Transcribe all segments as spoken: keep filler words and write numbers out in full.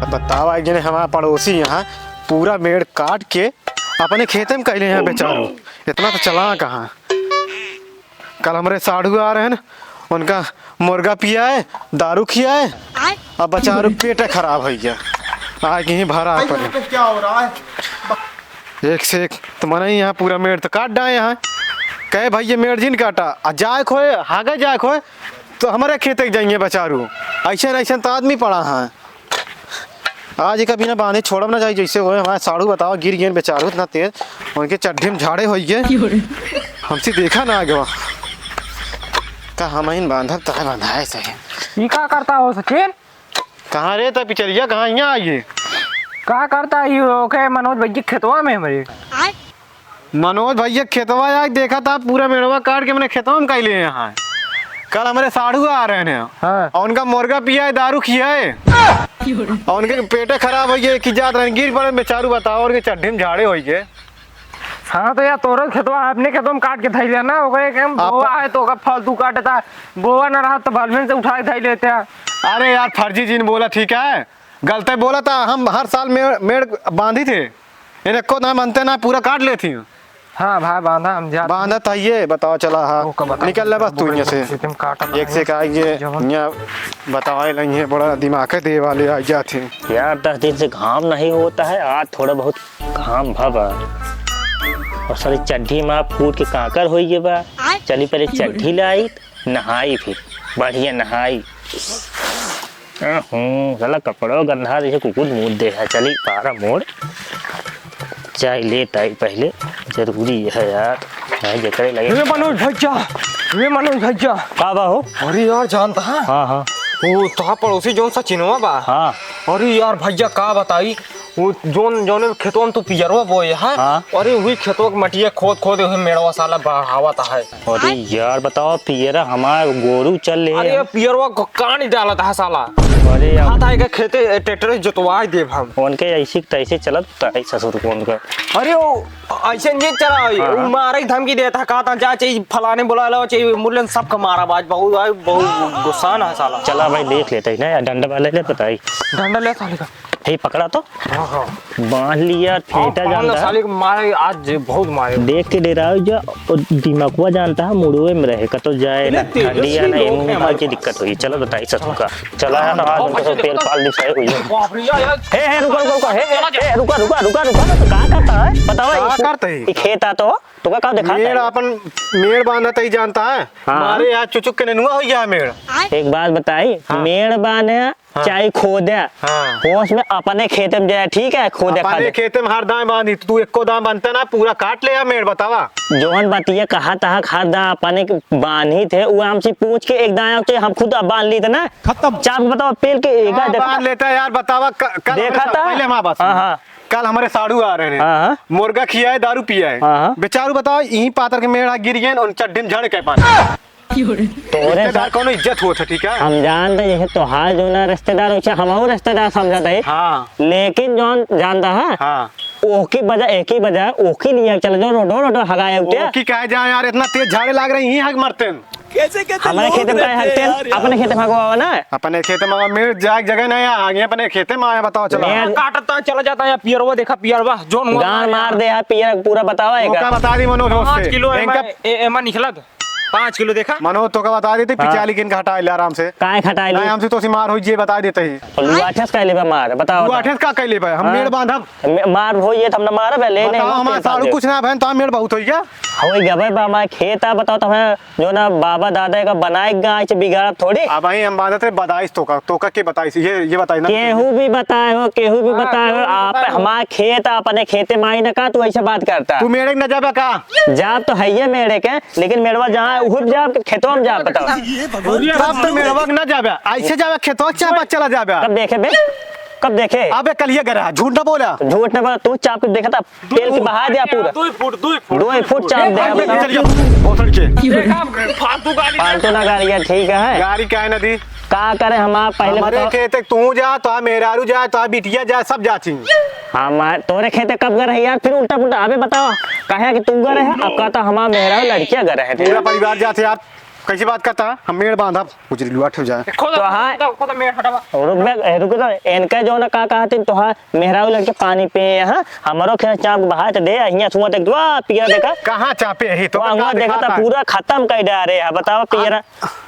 अब बतावा, एक जने हमार पड़ोसी यहाँ पूरा मेड़ काट के अपने खेते में कइले हैं बेचारू। इतना तो चला कहाँ। कल हमरे साढ़ू आ रहे हैं, उनका मुर्गा पियाए, दारू खियाए, अब बेचारू पेटे खराब होइ गया। आज यहीं भरा है पड़े। क्या हो रहा है? एक से एक तो मना ही यहाँ पूरा मेड़ तो काट डाए यहाँ। कहे, "भाई, ये मेड़ जिन काटा, आ जाए खोए, हागे जाए खोए, तो हमरे खेते के जाइए बेचारू।" ऐसे न ऐसे तो आदमी पड़ा है। आज एक बिना बांधे छोड़ब ना जाई, जैसे होए हमारे साढ़ू बतावा, गिर गए बेचारू इतना तेज, उनके चड्ढी में झाड़े होइ गए। हमसे देखा ना आगे। का हम ही बांधब, तहे बांधाए सही। ई का करता हो सचिन? कहाँ रे, त पिचरिया कहाँ यहाँ आई है? का करता ई ओके मनोज भैया खेतवा में हमरे? मनोज भैया खेतवा आए, देखा था पूरा मेड़वा काट के मैंने खेतवा में कइले हैं। कल हमरे साढ़ू आ रहे हैं। हाँ। और उनका मुर्गा पियाए, दारू खियाए। और उनके पेटे खराब होइ गए, कि जात रहे, गिर पड़े बेचारू, बतावा, उनके चड्ढी में झाड़े होइ गए। हाँ, तो यार, तोरे खेतवा, अपने खेतवा में काट के धइले ना, ओकरे के हम आप बोआ है, तो ओकर फल तू काटता, बोआ ना रहा, तो भलमेन से उठा के धइ लेते हैं। अरे यार, फर्जी जिन बोला, ठीक है? गलते बोला था, हम हर साल मेड़, मेड़ बांधी थे, इन्हें को ना मानते ना, पूरा काट लेती। हाँ भाई, बांधा हम जा। बांधा था ये, बतावा चला, हाँ। ओका बता निकल ले बस तू यहाँ से। सितम काटा एक से का ये जवन यहाँ बतावा लई है, बड़ा दिमाग है दे वाले आ जाते। यार, दस दिन से घाम नहीं होता है, आज थोड़ा बहुत घाम भवा। और सारी चड्ढी में फूट के कांकर होई गए बा। चली पहले चड्ढी लाई, नहाई फिर, बढ़िया नहाई। हम्म, साला कपड़ो गंधा जैसे कुकुर मूत दे है। चली पारा मोड़, चाय लेत आई पहले, जरूरी है यार, भाई जेकरे लगे। रे मनोज भैया, रे मनोज भैया। का बा हो? अरे यार, जानता है? हाँ, हाँ। वो तोहार पड़ोसी जौन सचिनवा बा। हाँ। अरे यार भैया, का बताई, वो जौन, जौन खेतवा में तू पियरवा बोए है, हाँ। अरे वही खेतवा के मटिया खोद खोद वही मेड़वा साला बढ़ावत है। अरे यार, बतावा, पियरा हमार गोरू चल ले अरे, हम। पियरवा को कान ही डालत है साला। अरे यार। हाथ आएगा खेते, ट्रैक्टर से जोतवाई देब हम। उनके ऐसी तैसे चलत है ससुर को उनका। अरे, वो ऐसे नहीं चला, हाँ। वो मारे धमकी देता है, कहता, "जा, चाहे फलाने बुला लो, चाहे मुल्लन सबका मारा, आज बहुत, आज बहुत गुस्सा ना है साला।" चला भाई, देख लेते हैं ना यार, डंडा वाले ले बताई। डंडा ले साले का। हे, पकड़ा तो। हाँ, हाँ। बांध लिया, फेंटा बांध लो जानता है। साले को मारे, आज बहुत मारे। देख के डेराओ जा, और दिमागवा जानता है, मुड़वे में रहे, कतो जाए ना, हड्डियाँ ना, मुंह भाई की दिक्कत हुई। चलो बताई ससुर का। चला है ना, आज उनको सब तेल फाल दिखाए हुई है। बाप रे, यार, यार। हे, हे, रुका, रुका, रुका, हे, हे, हे, रुका, रुका, रुका, रुका, तो का करता है? बतावा, का करता है? ये खेत आ तो, तो का, का देखा मेड़ था? अपन मेड़ बांधत ही जानता है। हाँ। मारे यार चुचुक के नेनुआ हो गया है मेड़। एक बात बताई, हाँ। मेड़ बांधे हाँ। चाहे खोदे, हाँ। होश में अपने खेते में जाए, ठीक है, खोदे अपने खादे। खेते में हर दाएं बांधी, तू एको दाएं बांधता ना, पूरा काट ले या मेड़ बतावा। जौन बतिया कहा तहा हर दाएं अपने के बांधी थे, वो हमसे पूछ के एक दाएं होते, हम खुद अब बांध ली थे ना। खत्म। चाप बतावा, पेल के एक हाँ, देखा बांध था? लेता यार, बतावा, क-, कल देखा हमरे सा-, था? पहले हमारा बात हाँ, सुन। हाँ। कल हमारे साढ़ू आ रहे हैं। हाँ, हाँ। मुर्गा खियाए, दारू पियाए। हाँ, हाँ। बेचारू बतावा, यहीं पातर के मेड़ गिर गए और चड्ढी में झड़ के पानी। तोरे रिश्तेदार साथ कौनो इज्जत होत है, ठीक है? हम जानते जैसे तोहार जो ना रिश्तेदार, वैसे हमहू रिश्तेदार समझत है। हाँ। लेकिन जौन जानता है, हाँ। ओकी बजाय, एकी बजाय, ओकी लिए चल जो रोडो, रोडो हगाए उठे। ओकी कहे जाए यार, इतना तेज झाड़े लाग रही, यहीं हग मरते हैं। हमारे खेते में काहे हगते हैं? अपने खेते में हगवावा ना। अपने खेते में मेड़ जाए जगह नहीं है, आगे अपने खेते में आया, बताओ, चला। मेड़ काटता चला जाता है, पियरवा देखा, पियरवा, जौन हुआ गान मार दे है, पियर पूरा बतावा तो एक। का बता दी मनोज होश पाँच से। किलो इनका एमा, ए-, एमा निकला था। पाँच किलो देखा? मनोज, तो का बता देते, हाँ। पिचाली किन का हटा ले आराम से। काहे हटा ले? नहीं, हमसे तो सी मार हुई, ये बता देते ही। तो लुआठस का लेबा मार, बताओ तो। लुआठस का कह लेबा? हम हाँ। मेड़ बांधब। मे-, मार हो ये तो हमने मारब है, ले बताओ, नहीं, हमारे साढ़ू कुछ ना बहन, तो मेड़ बहुत हो गया। हो गया भाई, बा-, हमारे खेत आ, बताओ तो हमें जो ना बाबा दादा का बनाए गाय से बिगाड़ब थोड़ी। अब वहीं हम बांधते बताइस तो का, तो का के बताइस, ये, ये बताइस ना। केहू भी बताए हो, केहू भी हाँ, बताए हो, केहू भी आप बताए हो। हमारे खेत, अपने खेते में आई ना का, तू ऐसे बात करता। तू मेड़े के ना जाबे का? जाब तो है ये मेड़े के, लेकिन मेड़वा जहाँ है, उहुप जाब, खेतवा में जाब, बताओ। तब तो मेड़वा के ना जाबे, ऐसे जाबे, खेतवा चापा चला जाबे। कब देखे बे? कब देखे? अबे कल ये गए रहा, झूठ ना बोला। झूठ ना बोला, तू चाप के देखा था, तेल के बहा दिया पूरा। दो फुट, दो फुट। दो फुट चाप दे, एक मिनट, बताओ। चल गया, बोतल के। देखा, फालतू गाली। फालतू ना गाली है, ठीक है। गाली काहे ना दी? का करे हमार पहले हमारे बताओ। खेते तू जा, तो मेहरारू जा, तो बिटिया जा, सब जा छी। हमार, तोरे खेते कब गए रहे यार? फिर उल्टा पुल्टा अबे बताओ। कहे कि तू गए रहे, अब कहता हमार मेहरारू लड़कियां गए रहे थे। पूरा परिवार जाते यार। कैसी बात करता है? हम मेड़ बांधब, उजरी लुआठ हो जाए। खोदा, तो हाँ। खोदा, खोदा, मेड़ हटावा। रुक बे, ए, रुक तो, इनका जो ना का कहती, तो हाँ, मेहरारू लड़के पानी पिए हैं, हमरो खेत चाप बहात दे, हियाँ छुआ तक दुआ पिया देखा। कहाँ चापे है? तो तो हुआ देखा था, पूरा खत्म कर डारे है, बताओ पियरा,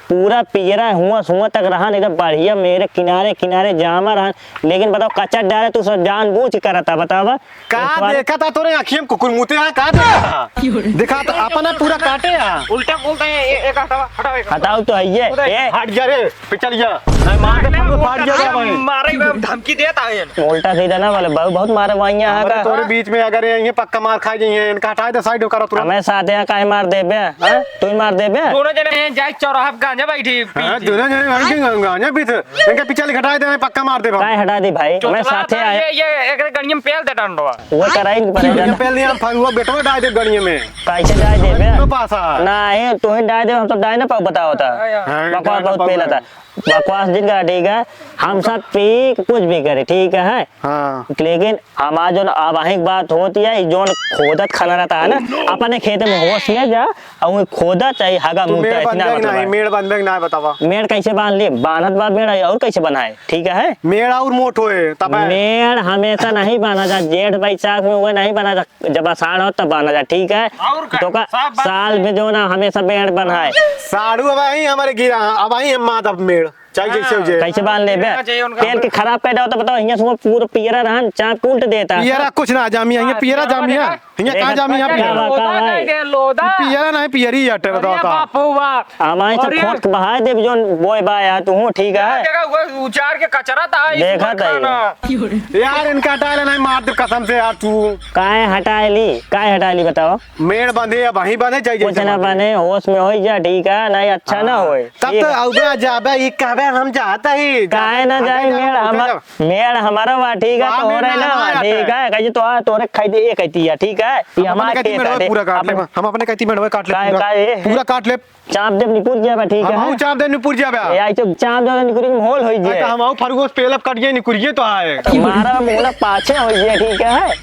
पूरा पियरा हुआ, हुआ तक रहा, नहीं तो बढ़िया मेरे किनारे, किनारे जामा रहा, लेकिन बताओ कचर डारे, तू सब जानबूझ के करता, बतावा। का देखा था तोरे आँखिया में कुकुर मुते है, का देखा था? देखा था अपना पूरा काटे है। उल्टा बोलता है, ए-, एक हटावा, हटाओ, एक हटाओ तो है ये, उधर ए। हट जा रे, पिछल जा। नहीं मार दे, फंगो फाड़ जा भाई। मारे में धमकी देता है। उल्टा सीधा ना बोले, बहुत, बहुत मारे वहीं यहाँ अरे का। तोरे बीच में अगर ये, ये पक्का मार खा जाइए, इनका हटा दे, साइड करो तुरंत। हमें साथ यहाँ काहे मार देबे, हाँ? तू ही मार देबे। दोनों जने जाए चौराहा पे गांजा बैठी हाँ, पीछे। दोनों जने वहीं के गांजा पीते। इनका पिछल घटाए दे, पक्का मार देबे हम। काहे हटा दी भाई? हमें चुचला साथे था, आए। ये, ये एकरे गड़िया में पेल दे डंडवा। वो कराई नहीं पड़ेगा। ये पेल नहीं, हम फरुआ बेटवा डाल दे गड़िया में। कैसे डाल देबे? तो पासा। नहीं, तू ही डाल दे, हम तो डाल ना पाओ, बताओ तो। हाँ, बकवास डाल बहुत पाऊंगा। पेल था। बकवास जिन करा, ठीक है? हम सब पी, कुछ भी करे, ठीक है? हाँ। लेकिन हमार जोन अबहीं के बात होत है, ई जोन खोदत खनरत है ना, अपने खेत में होश में जा, अउर खोदत चाहे हगा तू मुता, मेड़ इतना बांधबे कि मतलब नहीं, है। मेड़ बांधबे कि नहीं बतावा। मेड़ कैसे बांध ले? बांधत बा मेड़, अउर कैसे बनाए? ठीक है? मेड़ अउर मोट होए, तब है। मेड़ हमेशा नहीं बांधा जा, जेठ बैसाख में हुए नहीं बांधा जा, जब आषाढ़ हो तब बांधा जा, ठीक है? अउर का? तो का साफ बात साल है। में जो ना हमेशा मेड़ बनाए। साढ़ू अबहीं हमारे गिरा, अबहीं हम माधव मेड़। चाहे जैसे हो जाए। कैसे बांध लेबे? लेना चाहिए उनका। तेल के खराब कर डालता, बताओ, हियां से हुआ पूरा पियरा रहन, चाप के उल्ट देता। पियरा कुछ ना जामिया, हियां हाँ, पियरा पियरा जामिया। बनेगा। हियां कहाँ देखत जामिया का पियरा? बा, का भाई? लोदा। पियरा नहीं, पियरी अटे, बताओ अरे तो। बाप हो बाप। हमारे से अरे। खोट के बहाए देब, जोन बोए बा यार, तू हूँ, ठीक है? देखा, वो उचार के कचरा था, इस देखा पर था ये। खाना। यार, इनका हटाए ला नहीं, मार दे कसम से यार तू। काहे हटाए ली? काहे हटाए ली, बताओ? मेड़ बंधे या वहीं बंधे, जाई कुछ जाई ना बंधे। बने, होश में होई जा, ठीक है, नहीं अच्छा ना हाँ। होए, तब ठीक तो है। अउबे जाबे, ई कहबे हम जात ही, काहे ना जाबे, जाई, मेड़ हम, मेड़ हमारा बा, ठीक है, बाप तोरे मेड़ ना हमारा बा, ठीक है। है, कहिए तो आ, तोरे खाई दे, ये कहती है, ठीक है, ये हम अपने हमारे कहती खेत मेड़वा है, पूरा काट ले, अपन हम अपने कहती मेड़वा काट ले काहे, पूरा, काहे? पूरा काट ले। चाप देब निकुर जाबे, ठीक है। हम चाप देब निकुर जाबे। ए, आई तो चाप देब निकुर में होल होई अरे जे। तो हम आऊ फरुगो से पेलब कट गए निकुरिए तो आए। मारा मोला पाछे होई जे, ठीक है।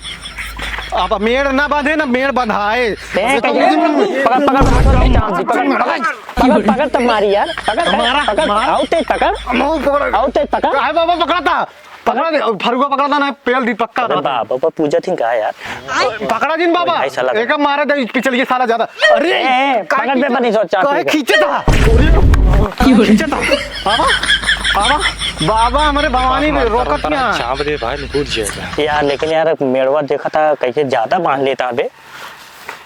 अब मेड़ ना बांधे ना मेड़ बंधाए। ए, अबे तो कहिए, पकड़, पकड़, पकड़, पकड़, चाप दे, पकड़, पकड़, पकड़, पकड़ तब मारी यार। पकड़, मारा, पकड़, मारा। आऊ तेज पकड़। हम आऊ पकड़। आऊ तेज पकड़। काहे बाबा पकड़ा था? पकड़ा दे, फरुआ पकड़ा था ना, पेल दी पक्का अरे था। बाप, बाबा पूजा थी का यार? पकड़ा जिन बाबा। भाई साला। एक मारे दे, पिछल ये साला ज्यादा। अरे, ए, ए, काहे पकड़ पे खींचे? बनी सोच, चाप काहे पी के। खींचे था? खींचे था? बाबा, बाबा, बाबा हमारे भवानी में रोकत क्या? चाप दे भाई, निकुर जाएगा। यार, लेकिन यार, मेड़वा देखा था, कैसे ज्यादा बांध लेता अबे।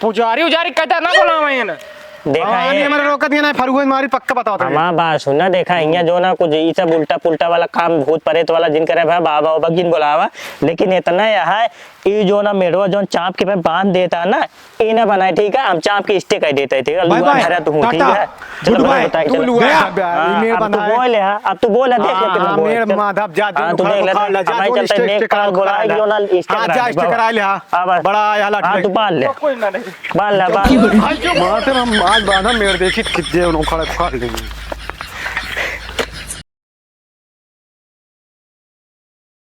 पुजारी उजारी कहता ना बोलावे ये ना। देखा भवानी है। हमारे रोकत ये ना, फरुआ मारी पक्का बताओ तो। हमार बात सुन ना, देखा, हियाँ जो ना कुछ ई सब उल्टा पुल्टा वाला काम, भूत प्रेत वाला जिन करे भाई, बाबा उबा जिन बोलावा, लेकिन इतना यह है, ई जो ना मेड़वा जोन चाप के पे बांध देता ना, ई ना बनाए, ठीक है? हम चाप के स्टे कर देते, ठीक है? बाय लुआ बाय, धरा तू, ठीक टाटा, है? चलो, गुड बाय, बताइए, तू चलो। लुआ गया। अब तू बोल, हाँ, अब तू बोल, हाँ, देख हाँ, लेते हैं, हाँ, बोल, मेड़ चल। माधव जा, हाँ, जो तू उखाड़ देख लेते पखाड़ हैं, ला, जा, हमारे जो चलते स्टे नेक उखाड़ काल पखाड़ बोला है, ला। जो ना स्टे हाँ, जा, स्टे करा ले, हाँ। हाँ, बस। बड़ा आया लाठी हाँ, लेके। तू बांध ले। कोई ना नहीं। बांध ले, बांध ले। आज जो माथे में आज बांधा मेड़ देखी, खिद्दे उन्हों खड़ा उखाड़ लेंगे।